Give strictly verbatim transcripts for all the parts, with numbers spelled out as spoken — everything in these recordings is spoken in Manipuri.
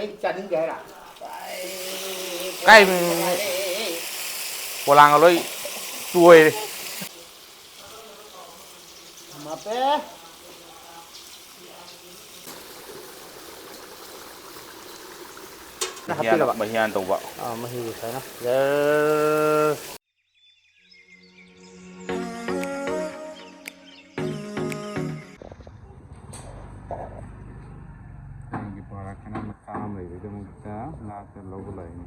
ꯑꯩ ꯆꯥꯅꯤꯡꯗꯦ ꯍꯥꯏꯔ? ꯀꯥꯏ ꯃꯤ-, ꯃꯤ-, ꯃꯤ-, ꯄꯣꯂꯥꯡꯒ ꯂꯣꯏ ꯇꯣꯏꯔꯦ꯫ ꯃꯥꯄꯦ꯫ ꯅꯪ ꯃꯍꯤ ꯍꯥꯟꯅ, ꯍꯥꯞꯄꯤꯔꯕ? ꯃꯍꯤ ꯍꯥꯟꯅ ꯇꯧꯕ꯫ ꯑꯥ, ꯃꯍꯤꯁꯦ ꯁꯨꯃꯥꯏꯅ꯫ ꯖꯔ꯫ ꯑꯩꯒꯤ ꯕꯣꯔꯥ ꯈꯅ ꯃꯆꯥ ꯑꯃ ꯂꯩꯕꯒꯤꯗꯃꯛꯇ ꯉꯥꯛꯇ ꯂꯧꯕ ꯂꯥꯛꯏꯅꯤ꯫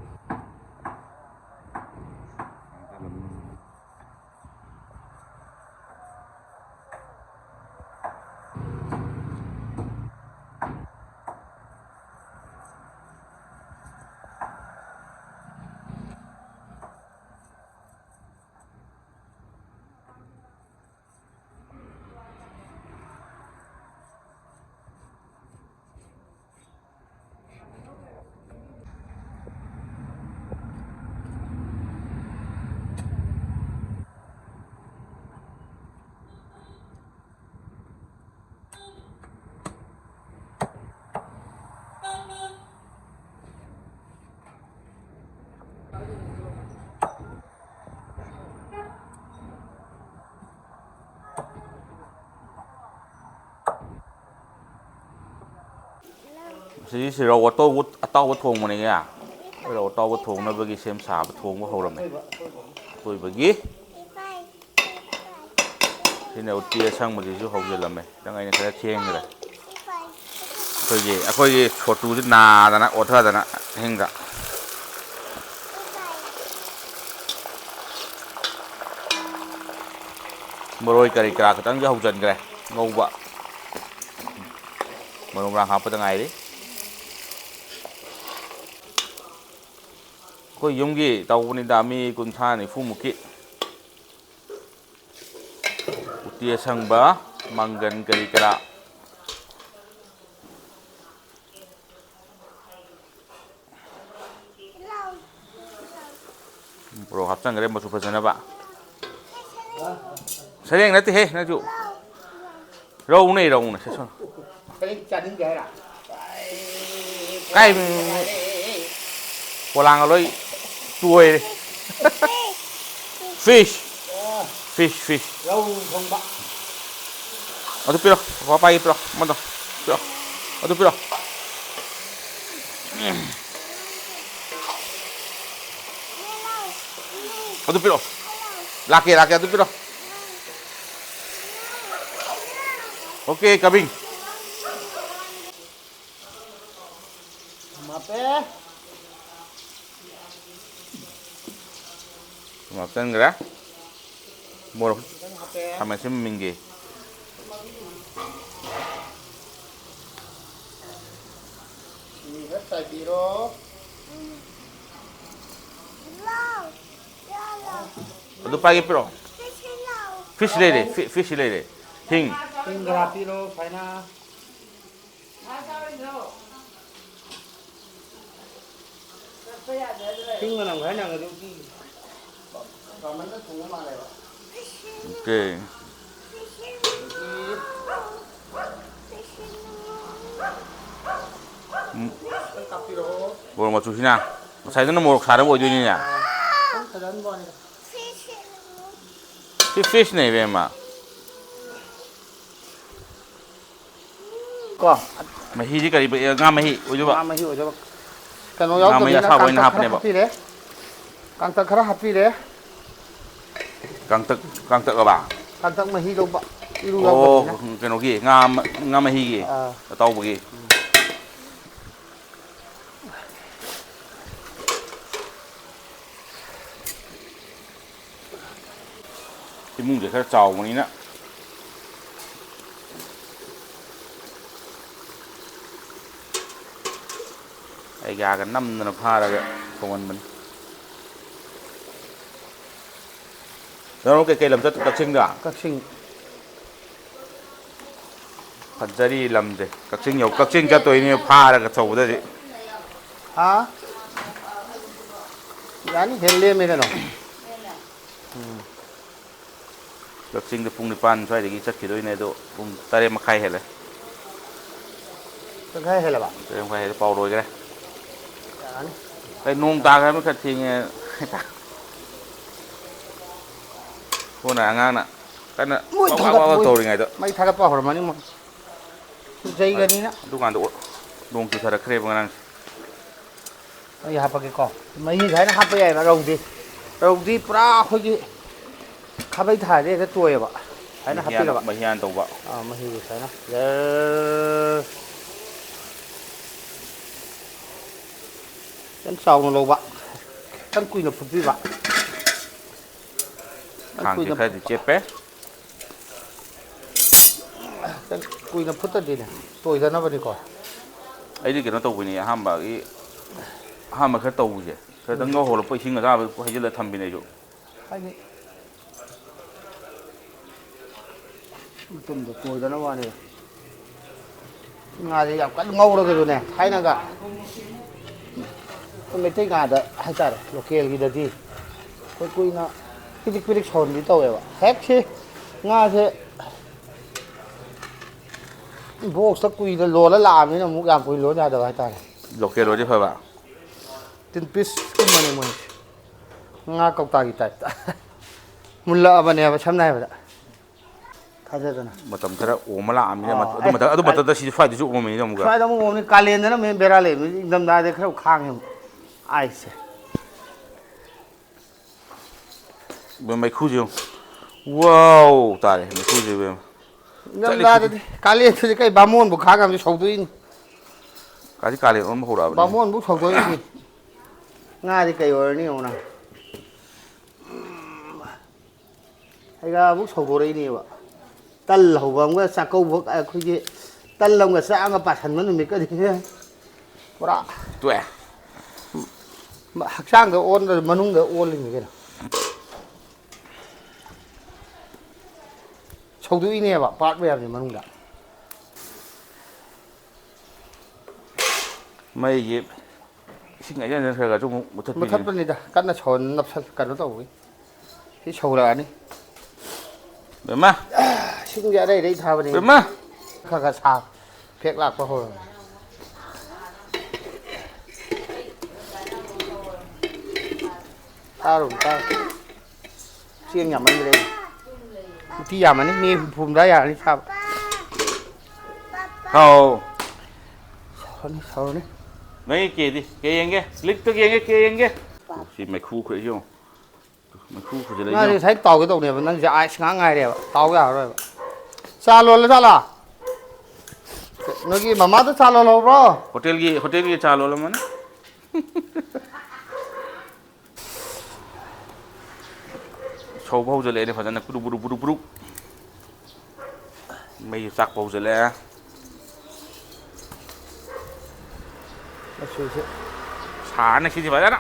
ꯁꯤꯁꯤ ꯔꯧ ꯑꯇꯧꯕ, ꯑꯇꯥꯎꯕ ꯊꯣꯡꯕꯅꯤꯅꯦ꯫ ꯔꯧ ꯑꯇꯥꯎꯕ ꯊꯣꯡꯅꯕꯒꯤ ꯁꯦꯝ ꯁꯥꯕ, ꯊꯣꯡꯕ ꯍꯧꯔꯝꯃꯦ꯫ ꯑꯀꯣꯏꯕꯒꯤ ꯁꯤꯅ ꯎꯇꯤ ꯑꯁꯪꯕꯁꯤꯁꯨ ꯍꯧꯖꯤꯜꯂꯝꯃꯦ꯫ ꯈꯤꯇꯪ ꯑꯩꯅ ꯈꯔ ꯊꯦꯡꯈ꯭ꯔꯦ꯫ ꯑꯩꯈꯣꯏꯒꯤ, ꯑꯩꯈꯣꯏꯒꯤ ꯁꯣꯇꯨꯁꯦ ꯅꯥꯗꯅ ꯑꯣꯠꯊꯗꯅ ꯑꯍꯤꯡꯗ꯫ ꯃꯔꯣꯏ ꯀꯔꯤ ꯀꯔꯥ ꯈꯤꯇꯪꯁꯨ ꯍꯧꯖꯤꯟꯈ꯭ꯔꯦ ꯉꯧꯕ꯫ ꯃꯔꯨ ꯃꯔꯥꯡ ꯍꯥꯞꯄꯗ ꯉꯥꯏꯔꯤ꯫ ꯑꯩꯈꯣꯏ ꯌꯨꯝꯒꯤ ꯇꯧꯕꯅꯤꯗ, ꯃꯤ ꯀꯨꯟꯊ꯭ꯔꯥ ꯅꯤꯐꯨꯃꯨꯛꯀꯤ꯫ ꯎꯇꯤ ꯑꯁꯪꯕ, ꯃꯪꯒꯟ ꯀꯔꯤ ꯀꯔꯥ꯫ ꯃꯣꯔꯣꯛ ꯍꯥꯞꯆꯟꯈ꯭ꯔꯦ ꯃꯆꯨ ꯐꯖꯅꯕ꯫ ꯁꯔꯦꯡ ꯅꯠꯇꯦꯍꯦ ꯅꯪꯁꯨ꯫ ꯔꯧꯅꯦ, ꯔꯧꯅꯦ, ꯁꯦ ꯁꯣ꯫ ꯁꯔꯦꯡ ꯆꯥꯅꯤꯡꯗꯦ ꯍꯥꯏꯔ? ꯀꯥꯏ ꯄꯣꯂꯥꯡꯒ ꯂꯣꯏ ꯇꯣꯏꯔꯦ꯫ Fish꯫ Fish, fish꯫ ꯔꯧ ꯊꯣꯡꯕ꯫ ꯑꯗꯨ ꯄꯤꯔꯣ꯫ ꯄꯥꯄꯥꯒꯤ ꯄꯤꯔꯣ꯫ ꯑꯃꯗꯣ ꯄꯤꯔꯣ꯫ ꯑꯗꯨ ꯄꯤꯔꯣ꯫ ꯑꯗꯨ ꯄꯤꯔꯣ꯫ ꯂꯥꯛꯀꯦ, ꯂꯥꯛꯀꯦ꯫ ꯑꯗꯨ ꯄꯤꯔꯣ꯫ Okay, coming꯫ ꯃꯥꯄꯦ꯫ ꯊꯨꯝ ꯍꯥꯞꯆꯤꯟꯈ꯭ꯔꯦ꯫ ꯃꯣꯔꯣꯛ ꯈꯥꯃꯦꯟ ꯑꯁꯤꯟꯕ ꯃꯤꯡꯒꯤ꯫ ꯁꯤꯅꯤ ꯈꯔ ꯆꯥꯏꯕꯤꯔꯣ꯫ ꯑꯗꯨ ꯄꯥꯏꯒꯦ ꯄꯤꯔꯛꯑꯣ꯫ Fish ꯂꯩꯔꯦ, ꯐꯤ-, fish ꯂꯩꯔꯦ꯫ ꯍꯤꯡ꯫ ꯍꯤꯡ ꯈꯔ ꯍꯥꯞꯄꯤꯔꯣ ꯁꯨꯃꯥꯏꯅ꯫ ꯍꯤꯡ ꯃꯅꯝ ꯈꯔ ꯅꯝꯒꯗꯧ ꯀꯤ꯫ Okay꯫ ꯎꯝ꯫ ꯃꯣꯔꯣꯛ ꯃꯆꯨꯁꯤꯅ ꯉꯁꯥꯏꯗꯨꯅ ꯃꯣꯔꯣꯛ ꯁꯥꯔꯕ ꯑꯣꯏꯗꯣꯏꯅꯤꯅꯦ꯫ ꯁꯤ fish ꯅꯦ ꯏꯕꯦꯝꯃ꯫ ꯀꯣ꯫ ꯃꯍꯤꯗꯤ ꯀꯔꯤ, ꯉꯥ ꯃꯍꯤ ꯑꯣꯏꯗꯣꯏꯕ? ꯉꯥ ꯃꯍꯤ ꯑꯣꯏꯗꯣꯏꯕ꯫ ꯀꯩꯅꯣ ꯉꯥ ꯃꯍꯤ ꯌꯥꯎꯗꯕꯅꯤꯅ ꯑꯁꯥꯕ ꯑꯣꯏꯅ ꯀꯥꯡꯇꯛ ꯈꯔ ꯍꯥꯞꯄꯅꯦꯕ꯫ ꯍꯥꯞꯄꯤꯔꯦ꯫ ꯀꯥꯡꯇꯛ ꯈꯔ ꯍꯥꯞꯄꯤꯔꯦ꯫ ꯀꯥꯡꯇꯛ, ꯀꯥꯡꯇꯛ ꯑꯕ? ꯀꯥꯡꯇꯛ ꯃꯍꯤ ꯂꯧꯕ꯫ ꯏꯔꯨ ꯑꯣ, ꯌꯥꯎꯗꯕꯅꯤꯅ꯫ ꯀꯩꯅꯣꯒꯤ ꯉꯥ ꯃ-, ꯉꯥ ꯃꯍꯤꯒꯤ ꯑꯥ꯫ ꯑꯇꯥꯎꯕꯒꯤ꯫ ꯏꯃꯨꯡꯁꯦ ꯈꯔ ꯆꯥꯎꯕꯅꯤꯅ꯫ ꯑꯩꯒꯥꯒ ꯅꯝꯗꯅ ꯐꯥꯔꯒ ꯊꯣꯡꯍꯟꯕꯅꯤ꯫ ꯅꯪ ꯀꯩꯀꯩ ꯂꯝ ꯆꯠ-, ꯀꯛꯆꯤꯡꯗ? ꯀꯛꯆꯤꯡ꯫ ꯐꯖꯔꯤ ꯂꯝꯁꯦ꯫ ꯀꯛꯆꯤꯡ ꯌꯧ-, ꯀꯛꯆꯤꯡ ꯆꯠꯇꯣꯏꯅꯦ ꯐꯥꯔꯒ ꯑꯆꯧꯕꯗꯗꯤ꯫ ꯍꯥ? ꯌꯥꯅꯤ, ꯍꯦꯜ ꯂꯦꯝꯃꯦ ꯀꯩꯅꯣ꯫ ꯎꯝ꯫ ꯀꯛꯆꯤꯡꯗ ꯄꯨꯡ ꯅꯤꯄꯥꯟ ꯁ꯭ꯋꯥꯏꯗꯒꯤ ꯆꯠꯈꯤꯗꯣꯏꯅꯦ, ꯑꯗꯣ ꯄꯨꯡ ꯇꯔꯦꯠ ꯃꯈꯥꯏ ꯍꯦꯜꯂꯦ꯫ ꯇꯪꯈꯥꯏ ꯍꯦꯜꯂꯕ? ꯇꯔꯦꯠ ꯃꯈꯥꯏ ꯍꯦꯜꯂꯦ, ꯄꯥꯎ ꯂꯣꯏꯈ꯭ꯔꯦ꯫ ꯌꯥꯔꯅꯤ꯫ ꯑꯩ ꯅꯣꯡ ꯇꯥꯈ꯭ꯔꯕꯅꯤꯅ ꯈꯔ ꯊꯦꯡꯉꯦ꯫ ꯁꯣꯝꯅ ꯑꯉꯥꯡꯅ ꯀꯟꯅ ꯃꯣꯏ ꯋꯥꯛ ꯋꯥꯛ ꯊꯥꯒꯠ ꯋꯥꯛ ꯋꯥꯛ ꯃꯣꯏ ꯇꯧꯔꯤꯉꯩꯗ꯫ ꯃꯩ ꯊꯥꯒꯠꯄ ꯍꯧꯔꯝꯃꯅꯤ ꯃꯣꯏ꯫ ꯆꯨꯖꯩꯒꯅꯤꯅ꯫ ꯑꯗꯨꯀꯥꯟꯗ ꯑꯣ-, ꯅꯣꯡ ꯆꯨꯊꯔꯛꯈ꯭ꯔꯦꯕ ꯉꯔꯥꯡꯁꯦ꯫ ꯑꯩ ꯍꯥꯞꯄꯛꯀꯦꯀꯣ꯫ ꯃꯍꯤ ꯁꯨꯃꯥꯏꯅ ꯍꯥꯞꯄ ꯌꯥꯏꯕ ꯔꯧꯗꯤ꯫ ꯔꯧꯗꯤ ꯄꯨꯔꯥ ꯑꯩꯈꯣꯏꯒꯤ ꯈꯥꯕꯩ ꯊꯥꯔꯗꯤ ꯍꯦꯛꯇ ꯇꯣꯏꯑꯦꯕ꯫ ꯁꯨꯃꯥꯏꯅ ꯃꯍꯤ ꯍꯥꯟꯅ, ꯍꯥꯞꯄꯤꯔꯕ꯫ ꯃꯍꯤ ꯍꯥꯟꯅ ꯇꯧꯕ꯫ ꯑꯥ, ꯃꯍꯤꯁꯦ ꯁꯨꯃꯥꯏꯅ ꯖꯔ꯫ ꯈꯤꯇꯪ ꯆꯥꯎꯅ ꯂꯧꯕ꯫ ꯈꯤꯇꯪ ꯀꯨꯏꯅ ꯐꯨꯠꯄꯤꯕ꯫ ꯈꯤꯇꯪ ꯈꯥꯡꯁꯦ ꯀꯨꯏꯅ ꯈꯔꯗꯤ ꯆꯦꯞꯄꯦ꯫ ꯈꯤꯇꯪ ꯀꯨꯏꯅ ꯐꯨꯠꯇꯗꯤꯅꯦ ꯇꯣꯏꯗꯅꯕꯅꯤꯀꯣ꯫ ꯑꯩꯗꯤ ꯀꯩꯅꯣ ꯇꯧꯕꯅꯤ ꯑꯍꯥꯟꯕꯒꯤ, ꯑꯍꯥꯟꯕ ꯈꯔ ꯇꯧꯕꯁꯦ ꯈꯔꯇꯪ ꯉꯧꯍꯜꯂꯛꯄ ꯏꯁꯤꯡ ꯑꯁꯥꯕꯗ ꯍꯩꯖꯤꯜꯂ ꯊꯝꯕꯤꯅꯦ ꯑꯩꯁꯨ꯫ ꯍꯥꯏꯗꯤ ꯃꯇꯨꯝꯗꯣ ꯇꯣꯏꯗꯅꯕ ꯋꯥꯅꯤꯗ꯫ ꯉꯥꯁꯦ ꯌꯥꯝ ꯀꯟꯅ ꯉꯧꯔꯒꯁꯨꯅꯦ, ꯊꯥꯏꯅꯒ ꯑꯩꯈꯣꯏ ꯃꯩꯇꯩ ꯉꯥꯗ ꯍꯥꯏꯇꯥꯔꯦ, ꯂꯣꯀꯦꯜꯒꯤꯗꯗꯤ ꯑꯩꯈꯣꯏ ꯀꯨꯏꯅ ꯄꯤꯗꯤꯛ ꯄꯤꯗꯤꯛ ꯁꯧꯍꯟꯕꯤ ꯇꯧꯋꯦꯕ꯫ ꯍꯦꯛ ꯁꯤ ꯉꯥꯁꯦ ꯕꯣꯛꯁꯇ ꯀꯨꯏꯅ ꯂꯣꯜꯂ ꯂꯥꯛꯑꯕꯅꯤꯅ ꯑꯃꯨꯛ ꯌꯥꯝ ꯀꯨꯏꯅ ꯂꯣꯟ ꯌꯥꯗꯕ ꯍꯥꯏꯇꯥꯔꯦ꯫ ꯂꯣꯀꯦꯜ ꯑꯣꯏꯗꯤ ꯐꯕ꯫ ꯇꯤꯟ ꯄꯤꯁꯀꯨꯝꯕꯅꯦ ꯃꯣꯏꯁꯦ꯫ ꯉꯥ ꯀꯧꯇꯥꯒꯤ ꯇꯥꯏꯞꯇ ꯃꯨꯜꯂꯛꯑꯕꯅꯦꯕ ꯁꯝꯅ ꯍꯥꯏꯔꯕꯗ꯫ ꯊꯥꯖꯗꯅ꯫ ꯃꯇꯝ ꯈꯔ ꯑꯣꯝꯃ ꯂꯥꯛꯑꯃꯤꯅ ꯑꯥ, ꯃꯠ-, ꯑꯗꯨ ꯑꯦ, ꯃꯇꯝ, ꯑꯗꯨ ꯑ-, ꯃꯇꯝꯗ ꯁꯤꯁꯨ ꯁ꯭ꯋꯥꯏꯗꯁꯨ ꯑꯣꯝꯃꯤꯅꯦ ꯑꯃꯨꯛꯀ꯫ ꯁ꯭ꯋꯥꯏꯗ ꯑꯃꯨꯛ ꯑꯣꯝꯅꯤ, ꯀꯥꯂꯦꯟꯗꯅ ꯃꯦꯟ ꯕꯦꯔꯥ ꯂꯩꯕꯅꯤ, ꯏꯪꯊꯝꯊꯥꯗꯤ ꯈꯔ ꯈꯥꯡꯉꯦ ꯑꯃꯨꯛ꯫ ꯑꯥꯏꯁꯁꯦ꯫ ꯃꯩꯈꯨꯁꯦ ꯌꯦꯡꯉꯨ꯫ ꯋꯥꯎ ꯇꯥꯔꯦ ꯃꯩꯈꯨꯁꯦ ꯏꯕꯦꯝꯃ꯫ ꯆꯠꯂꯤ ꯈꯨꯠꯁꯦ꯫ ꯏꯪꯊꯝꯊꯥꯗꯗꯤ ꯀꯥꯂꯦꯟꯗꯗꯤ ꯀꯩ ꯕꯥꯃꯣꯟꯕꯨ ꯈꯥꯡ ꯉꯝꯗꯤ ꯁꯧꯗꯣꯛꯏꯅꯤ꯫ ꯀꯥꯗꯤ ꯀꯥꯂꯦꯟ ꯑꯣꯟꯕ ꯍꯧꯔꯛꯑꯕꯅꯤ꯫ ꯕꯥꯃꯣꯟꯕꯨ ꯁꯧꯗꯣꯛꯏꯅꯤ꯫ ꯉꯥꯗꯤ ꯀꯩ ꯑꯣꯏꯔꯅꯤ ꯌꯦꯡꯉꯨꯅ꯫ ꯍꯩꯒꯥꯕꯨꯛ ꯁꯧꯗꯣꯔꯛꯏꯅꯦꯕ꯫ ꯇꯜ ꯍꯧꯕ ꯑꯃꯒ ꯆꯥꯛꯀꯧꯕ ꯑꯩꯈꯣꯏꯒꯤ ꯇꯜ ꯑꯃꯒ ꯆꯥꯛ ꯑꯃꯒ ꯄꯥꯁꯟꯕ ꯅꯨꯃꯤꯠꯀꯗꯤ ꯄꯨꯔꯥ ꯇꯣꯛꯑꯦ꯫ ꯍꯛꯆꯥꯡꯗ ꯑꯣꯟꯗ꯭ꯔꯁꯨ ꯃꯅꯨꯡꯗ ꯑꯣꯜꯂꯤꯅꯤ ꯀꯩꯅꯣ꯫ ꯁꯧꯗꯣꯛꯏꯅꯦꯕ ꯄꯥꯔꯠ ꯃꯌꯥꯝꯁꯦ ꯃꯅꯨꯡꯗ꯫ ꯃꯩꯁꯦ ꯏꯁꯤꯡ ꯍꯩꯖꯤꯟ ꯍꯩꯖꯤꯟ ꯈꯔ ꯈꯔꯁꯨ ꯑꯃꯨꯛ ꯃꯨꯊꯠꯄꯤꯅꯦ꯫ ꯃꯨꯊꯠꯄꯅꯤꯗ ꯀꯟꯅ ꯁꯧꯍꯟ ꯅꯞꯁꯜ ꯀꯩꯅꯣ ꯇꯧꯕꯒꯤ꯫ ꯁꯤ ꯁꯧꯔꯛꯑꯅꯤ꯫ ꯕꯦꯝꯃ! ꯏꯁꯤꯡꯁꯦ ꯑꯔꯩ ꯑꯔꯩ ꯊꯥꯕꯅꯦ꯫ ꯕꯦꯝꯃ! ꯈꯔ ꯈꯔ ꯁꯥ ꯐꯦꯛ ꯂꯥꯛꯄ ꯍꯧꯔꯕꯅꯤ꯫ ꯇꯥꯔꯨ, ꯇꯥꯔꯨ꯫ ꯆꯦꯡ ꯌꯥꯝꯃꯟꯈ꯭ꯔꯦ꯫ ꯎꯇꯤ ꯌꯥꯝꯃꯅꯤ, ꯃꯤ ꯍꯨꯝꯐꯨ ꯍꯨꯝꯗ꯭ꯔꯥ ꯌꯥꯔꯅꯤ ꯁꯥꯕ꯫ ꯍꯥꯎ꯫ ꯁꯥꯎꯔꯅꯤ, ꯁꯥꯎꯔꯅꯤ꯫ ꯅꯪꯒꯤ ꯀꯦꯗꯤ? ꯀꯦ ꯌꯦꯡꯒꯦ꯫ ꯂꯤꯛꯇ ꯌꯦꯡꯒꯦ, ꯀꯦ ꯌꯦꯡꯒꯦ꯫ ꯁꯤ ꯃꯩꯈꯨ ꯈꯨꯔꯛꯏꯁꯦ ꯌꯦꯡꯉꯣ꯫ ꯃꯩꯈꯨ ꯈꯨꯖꯤꯜꯂꯛꯏꯁꯦ ꯉꯥꯁꯦ ꯌꯦꯡꯉꯣ꯫ ꯉꯁꯥꯏ ꯇꯥꯎꯒꯦ ꯇꯧꯅꯦꯕ, ꯅꯪꯁꯦ ꯑꯥꯏꯁ ꯉꯥꯛ ꯉꯥꯏꯔꯦꯕ꯫ ꯇꯥꯎ ꯌꯥꯔꯔꯣꯏꯕ꯫ ꯆꯥ ꯂꯣꯜꯂ ꯖꯥꯠꯂꯥ? ꯅꯣꯏꯒꯤ ꯃꯃꯥꯗꯣ ꯆꯥ ꯂꯣꯜꯍꯧꯕ꯭ꯔꯣ? ꯍꯣꯇꯦꯜꯒꯤ, ꯍꯣꯇꯦꯜꯒꯤ ꯆꯥ ꯂꯣꯜꯂꯝꯃꯅꯤ꯫ ꯁꯧꯕ ꯍꯧꯖꯤꯜꯂꯛꯑꯦꯅꯦ ꯐꯖꯅ, ꯕꯨꯔꯨ ꯕꯨꯔꯨ ꯕꯨꯔꯨ ꯕꯨꯔꯨ꯫ ꯃꯩꯁꯨ ꯆꯥꯛꯄ ꯍꯧꯖꯤꯜꯂꯛꯑꯦ꯫ ꯃꯆꯨꯁꯦ ꯁꯥꯔꯅꯤ ꯁꯤꯗꯤ ꯐꯖꯅ꯫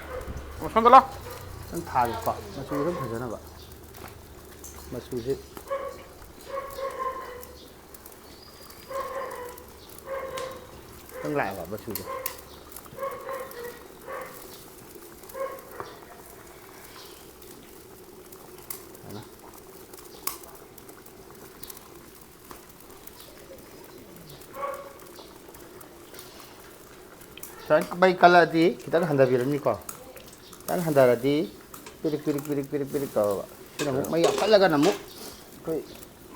ꯁꯣꯝꯗ ꯂꯥꯎ꯫ ꯈꯤꯇꯪ ꯊꯥꯒꯦꯀꯣ, ꯃꯆꯨ ꯈꯤꯇꯪ ꯐꯖꯅꯕ꯫ ꯃꯆꯨꯁꯦ ꯈꯤꯇꯪ ꯂꯥꯛꯑꯦꯕ ꯃꯆꯨꯁꯦ꯫ ꯁꯨꯃꯥꯏꯅ꯫ ꯁꯨꯃꯥꯏꯅ ꯃꯩ ꯀꯜꯂꯛꯑꯗꯤ ꯈꯤꯇꯪ ꯍꯟꯊꯕꯤꯔꯅꯤꯀꯣ꯫ ꯈꯤꯇꯪ ꯍꯟꯊꯔꯗꯤ ꯄꯤꯔꯤꯛ, ꯄꯤꯔꯤꯛ, ꯄꯤꯔꯤꯛ, ꯄꯤꯔꯤꯛ, ꯄꯤꯔꯤꯛ ꯇꯧꯔꯕ꯫ ꯁꯤꯅ ꯑꯃꯨꯛ ꯃꯩ ꯌꯥꯝ ꯀꯜꯂꯒꯅ ꯑꯃꯨꯛ ꯑꯩꯈꯣꯏ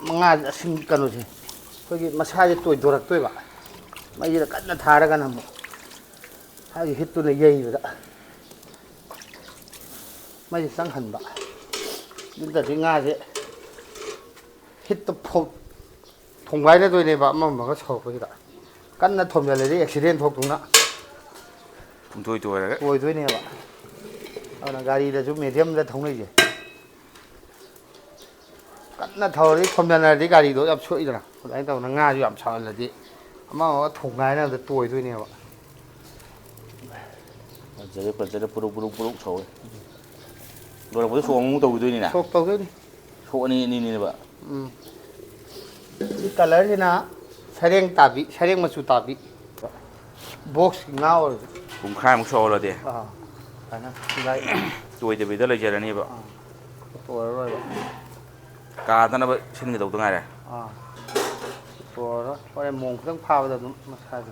ꯃꯉꯥꯁꯦ ꯑꯁꯤꯟ ꯀꯩꯅꯣꯁꯦ ꯑꯩꯈꯣꯏꯒꯤ ꯃꯁꯥꯁꯦ ꯇꯣꯏꯊꯣꯔꯛꯇꯣꯏꯕ꯫ ꯃꯩꯁꯤꯗ ꯀꯟꯅ ꯊꯥꯔꯒꯅ ꯑꯃꯨꯛ ꯃꯥꯒꯤ ꯍꯤꯠꯇꯨꯅ ꯌꯩꯕꯗ ꯃꯩꯁꯦ ꯆꯪꯍꯟꯕ꯫ ꯑꯗꯨ ꯅꯠꯇ꯭ꯔꯗꯤ ꯉꯥꯁꯦ ꯍꯤꯠꯇ ꯐꯧ-, ꯊꯣꯡꯒꯥꯏꯅꯗꯣꯏꯅꯦꯕ ꯑꯃ ꯑꯃꯒ ꯁꯧꯔꯛꯄꯁꯤꯗ꯫ ꯀꯟꯅ ꯊꯣꯝꯖꯤꯜꯂꯗꯤ ꯑꯦꯛꯁꯤꯗꯦꯟ ꯊꯣꯛꯇꯧꯅ ꯄꯨꯡꯇꯣꯏ ꯇꯣꯏꯔꯒ꯫ ꯑꯣꯏꯗꯣꯏꯅꯦꯕ꯫ ꯑꯗꯨꯅ ꯒꯥꯔꯤꯗꯁꯨ ꯃꯦꯗꯤꯌꯝꯗ ꯊꯧꯅꯩꯁꯦ꯫ ꯀꯟꯅ ꯊꯧꯔꯗꯤ ꯊꯣꯝꯖꯤꯟꯅꯔꯗꯤ ꯒꯥꯔꯤꯗꯣ ꯌꯥꯝ ꯁꯣꯛꯏꯗꯅ꯫ ꯑꯗꯨꯃꯥꯏꯅ ꯇꯧꯗꯅ ꯉꯥꯁꯨ ꯌꯥꯝ ꯁꯥꯍꯜꯂꯗꯤ ꯑꯃ ꯑꯃ ꯊꯣꯡꯒꯥꯏꯅꯕꯗ ꯇꯣꯏꯗꯣꯏꯅꯦꯕ꯫ ꯐꯖꯔꯦ, ꯐꯖꯔꯦ, ꯄꯨꯔꯨꯛ, ꯄꯨꯔꯨꯛ, ꯄꯨꯔꯨꯛ ꯁꯧꯔꯦ꯫ ꯂꯣꯏꯔꯛꯄꯗ ꯁꯣꯛ ꯑꯃꯨꯛ ꯇꯧꯈꯤꯗꯣꯏꯅꯤꯅꯦ꯫ ꯁꯣꯛ ꯇꯧꯗꯣꯏꯅꯤ꯫ ꯁꯣꯛ ꯑꯅꯤ, ꯑꯅꯤꯅꯦꯕ꯫ ꯎꯝ꯫ ꯁꯤ ꯀꯂꯔꯁꯤꯅ ꯁꯔꯦꯡ ꯇꯥꯕꯤ, ꯁꯔꯦꯡ ꯃꯆꯨ ꯇꯥꯕꯤ꯫ ꯕꯣꯛꯁꯀꯤ ꯉꯥ ꯑꯣꯏꯔꯁꯨ꯫ ꯄꯨꯡꯈꯥꯏꯃꯨꯛ ꯁꯧꯍꯜꯂꯗꯤ ꯑꯥ, ꯁꯨꯃꯥꯏꯅ ꯄꯨꯡꯈꯥꯏ꯫ ꯇꯣꯏꯗꯕꯤꯗ ꯂꯩꯖꯔꯅꯦꯕ꯫ ꯑꯥ, ꯇꯣꯏꯔꯔꯣꯏꯕ꯫ ꯀꯥꯗꯅꯕ ꯁꯤꯟꯒꯗꯧꯗ ꯉꯥꯏꯔꯦ꯫ ꯑꯥ, ꯇꯣꯏꯔꯔꯣꯏ꯫ ꯍꯣꯔꯦꯟ ꯃꯣꯡ ꯈꯤꯇꯪ ꯐꯥꯕꯗ ꯑꯗꯨꯝ ꯃꯁꯥꯗꯣ꯫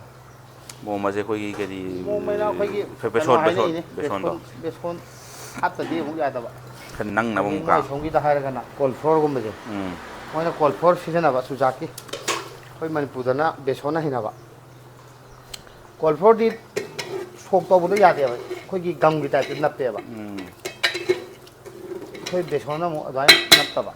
ꯃꯣꯡ ꯑꯁꯦ ꯑꯩꯈꯣꯏꯒꯤ ꯀꯔꯤ, ꯃꯣꯡ ꯍꯥꯏꯅ ꯑꯩꯈꯣꯏꯒꯤ ꯐꯦ-, ꯀꯩꯅꯣ ꯕꯦꯁꯣꯟ, ꯕꯦꯁꯣꯟ, ꯍꯥꯏꯅꯩꯅꯦ꯫ ꯕꯦꯁꯣꯟꯗꯣ꯫ ꯕꯦꯁꯣꯟ, ꯕꯦꯁꯣꯟ꯫ ꯍꯥꯞꯇꯗꯤ ꯑꯃꯨꯛ ꯌꯥꯗꯕ꯫ ꯈꯔ ꯅꯪꯅꯕ ꯑꯗꯒꯤ ꯑꯃꯨꯛꯀ꯫ ꯃꯣꯏ ꯁꯣꯝꯒꯤꯗ ꯍꯥꯏꯔꯒꯅ ꯀꯣꯜ ꯐ꯭ꯂꯣꯔꯒꯨꯝꯕꯁꯦ꯫ ꯎꯝ꯫ ꯃꯣꯏꯅ ꯀꯣꯜ ꯐ꯭ꯂꯣꯔ ꯁꯤꯖꯤꯟꯅꯕ ꯆꯨꯖꯥꯛꯀꯤ꯫ ꯑꯩꯈꯣꯏ ꯃꯅꯤꯄꯨꯔꯗꯅ ꯕꯦꯁꯣꯟꯅ ꯍꯩꯅꯕ꯫ ꯀꯣꯜ ꯐ꯭ꯂꯣꯔꯗꯤ ꯁꯣꯛ ꯇꯧꯕꯗꯣ ꯌꯥꯗꯦꯕ꯫ ꯑꯩꯈꯣꯏꯒꯤ ꯒꯝꯒꯤ ꯇꯥꯏꯞꯇ ꯅꯞꯄꯦꯕ꯫ ꯎꯝ꯫ ꯑꯩꯈꯣꯏ ꯕꯦꯁꯣꯟꯅ ꯑꯃꯨꯛ ꯑꯗꯨꯃꯥꯏꯅ ꯅꯞꯇꯕ꯫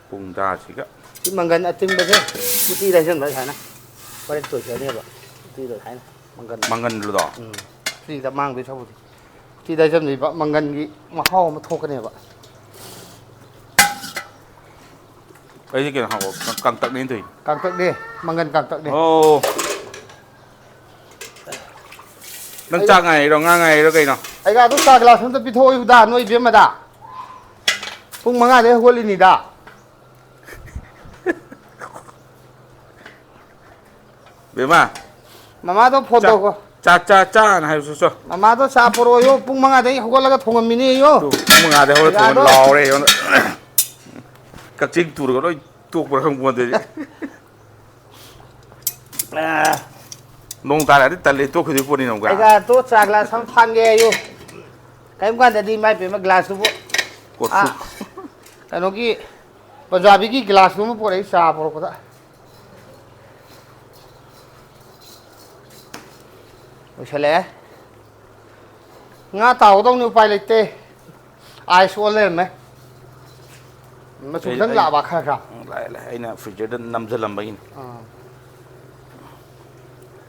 ꯄꯨꯡ ꯇꯔꯥꯁꯤꯒ꯫ ꯁꯤ ꯃꯪꯒꯟ ꯑꯇꯤꯡꯕꯁꯦ ꯎꯇꯤꯗ ꯍꯩꯖꯤꯟꯕ ꯁꯨꯃꯥꯏꯅ꯫ ꯍꯣꯔꯦꯟ ꯇꯣꯏꯖꯅꯦꯕ꯫ ꯎꯇꯤꯗ ꯁꯨꯃꯥꯏꯅ꯫ ꯃꯪꯒꯟ꯫ ꯃꯪꯒꯟꯗꯨꯗꯣ? ꯎꯝ꯫ ꯎꯇꯤꯗ ꯃꯥꯡꯗꯣꯏ ꯁꯔꯨꯛꯄꯨꯗꯤ꯫ ꯎꯇꯤꯗ ꯍꯩꯖꯤꯟꯕꯤꯕ ꯃꯪꯒꯟꯒꯤ ꯃꯍꯥꯎ ꯑꯃ ꯊꯣꯛꯀꯅꯦꯕ꯫ ꯑꯩꯗꯤ ꯀꯩꯅꯣ ꯍꯥꯞꯄꯣ? ꯀꯪ-, ꯀꯪꯇꯛꯅꯦ ꯇꯧꯏ꯫ ꯀꯪꯇꯛꯅꯦ, ꯃꯪꯒꯟ ꯀꯪꯇꯛꯅꯦ꯫ ꯑꯣ꯫ ꯅꯪ ꯑꯩ ꯆꯥꯛ ꯉꯥꯏꯔꯤꯔꯣ, ꯉꯥ ꯉꯥꯏꯔꯤꯔꯣ ꯀꯩꯅꯣ? ꯑꯩꯒ ꯑꯗꯨ ꯆꯥ ꯒ꯭ꯂꯥꯁ ꯑꯝꯇ ꯄꯤꯊꯣꯛꯑꯣꯌꯨꯗ, ꯅꯣꯏ ꯏꯕꯦꯝꯃꯗ꯫ ꯄꯨꯡ ꯃꯉꯥꯗꯩ ꯍꯧꯒꯠꯂꯤꯅꯤꯗ꯫ ꯕꯦꯝꯃ, ꯃꯃꯥꯗꯣ ꯐꯣꯟ ꯆꯥ, ꯇꯧꯀꯣ꯫ ꯆꯥ, ꯆꯥ, ꯆꯥꯅ ꯍꯥꯏꯌꯨ, ꯆꯣ, ꯆꯣ꯫ ꯃꯃꯥꯗꯣ ꯆꯥ ꯄꯣꯔꯛꯑꯣꯌꯣ, ꯄꯨꯡ ꯃꯉꯥꯗꯩ ꯍꯧꯒꯠꯂꯒ ꯊꯣꯡꯉꯝꯃꯤꯅꯦꯌꯣ꯫ ꯇꯨ, ꯄꯨꯡ ꯃꯉꯥꯗꯩ ꯍꯧꯒꯠꯂ ꯊꯣꯡꯉ ꯌꯥꯗ꯭ꯔꯣ? ꯂꯥꯎꯔꯦ ꯑꯩꯉꯣꯟꯗ꯫ ꯀꯛꯆꯦꯡ ꯇꯨꯔꯒ ꯂꯣꯏ ꯇꯣꯛꯄ꯭ꯔꯥ ꯈꯪꯄꯣꯟꯇꯦ꯫ ꯑꯥ꯫ ꯅꯣꯡ ꯇꯥꯔꯛꯑꯗꯤ ꯇꯜꯂꯦ, ꯇꯣꯛꯈꯤꯗꯣꯏ ꯄꯣꯠꯅꯤ ꯑꯃꯨꯛꯀ꯫ ꯑꯩꯒ ꯇꯣ ꯆꯥ ꯒ꯭ꯂꯥꯁ ꯑꯃ ꯐꯥꯟꯒꯦ ꯍꯥꯏꯌꯨ꯫ ꯀꯔꯤꯝ ꯀꯥꯟꯗꯗꯤ ꯏꯃꯥ ꯏꯄꯦꯝꯃ ꯒ꯭ꯂꯥꯁꯇꯨꯕꯨ꯫ ꯀꯣꯔꯐꯨ꯫ ꯑꯥ, ꯀꯩꯅꯣꯒꯤ ꯄꯟꯖꯥꯕꯤꯒꯤ ꯒ꯭ꯂꯥꯁꯇꯨ ꯑꯃ ꯄꯣꯔꯛꯏ ꯆꯥ ꯄꯣꯔꯛꯄꯗ꯫ ꯂꯣꯏꯁꯜꯂꯛꯑꯦ꯫ ꯉꯥ ꯇꯥꯎꯒꯗꯧꯅꯤ, ꯎꯄꯥꯏ ꯂꯩꯇꯦ꯫ ꯑꯥꯏꯁ ꯑꯣꯟ ꯂꯩꯔꯝꯃꯦ꯫ ꯃꯆꯨ ꯑꯩ, ꯈꯤꯇꯪ ꯑꯩ, ꯂꯥꯛꯑꯕ ꯈꯔ ꯈꯔ꯫ ꯎꯝ, ꯂꯥꯛꯑꯦ, ꯂꯥꯛꯑꯦ꯫ ꯑꯩꯅ ꯐ꯭ꯔꯤꯖꯔꯗ ꯅꯝꯖꯜꯂꯝꯕꯒꯤꯅꯤ꯫ ꯑꯥ꯫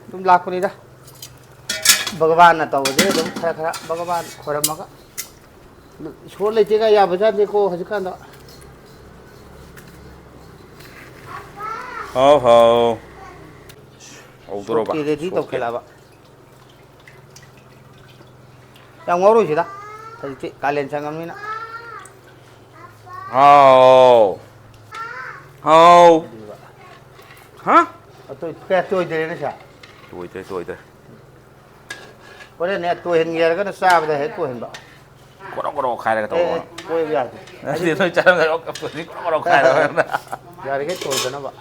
ꯑꯗꯨꯝ ꯂꯥꯛꯄꯅꯤꯗ꯫ ꯚꯒꯕꯥꯟꯅ ꯇꯧꯕꯁꯦ ꯑꯗꯨꯝ ꯈꯔ ꯈꯔ ꯚꯒꯕꯥꯟ ꯈꯣꯏꯔꯝꯃꯒ꯫ ꯏꯁꯣꯔ ꯂꯩꯇꯦꯒ ꯌꯥꯕꯖꯥꯠꯅꯤꯀꯣ ꯍꯧꯖꯤꯛꯀꯥꯟꯗ꯫ ꯍꯥꯎ, ꯍꯥꯎ꯫ ꯍꯧꯗꯣꯔꯕ? ꯁꯣꯛꯀꯦ ꯔꯦꯗꯤ ꯁꯣꯛꯀꯦ꯫ ꯇꯧꯈꯠꯂꯛꯑꯕ꯫ ꯌꯥꯝ ꯉꯧꯔꯣꯏꯁꯤꯗ꯫ ꯍꯧꯖꯤꯛꯇꯤ ꯀꯥꯂꯦꯟ ꯆꯪꯉꯕꯅꯤꯅ꯫ ꯍꯥꯎ꯫ ꯍꯥꯎ꯫ ꯑꯗꯨꯒ ꯍꯥ? ꯑꯇꯣꯏ-, ꯀꯌꯥ ꯇꯣꯏꯗ꯭ꯔꯦꯅꯦ ꯁꯦ? ꯇꯣꯏꯗ꯭ꯔꯦ, ꯇꯣꯏꯗ꯭ꯔꯦ꯫ ꯍꯣꯔꯦꯟꯅꯦ ꯇꯣꯏꯍꯟꯒꯦ ꯍꯥꯏꯔꯒꯅ ꯆꯥꯕꯗ ꯍꯦꯛ ꯇꯣꯏꯍꯟꯕ꯫ ꯀꯣꯔꯣ ꯀꯣꯔꯣ ꯈꯥꯏꯔꯒ ꯑꯦ, ꯇꯧꯕ꯫ ꯑꯦ, ꯀꯣꯏꯕ ꯌꯥꯗꯦ꯫ ꯅꯠꯇꯦ, ꯅꯣꯏ ꯆꯥꯔꯝꯗꯥꯏ ꯀꯣꯔꯣ ꯀꯣꯔꯣ ꯈꯥꯏꯔꯒ꯫ ꯌꯥꯔꯤꯈꯩ ꯇꯣꯏꯗꯅꯕ꯫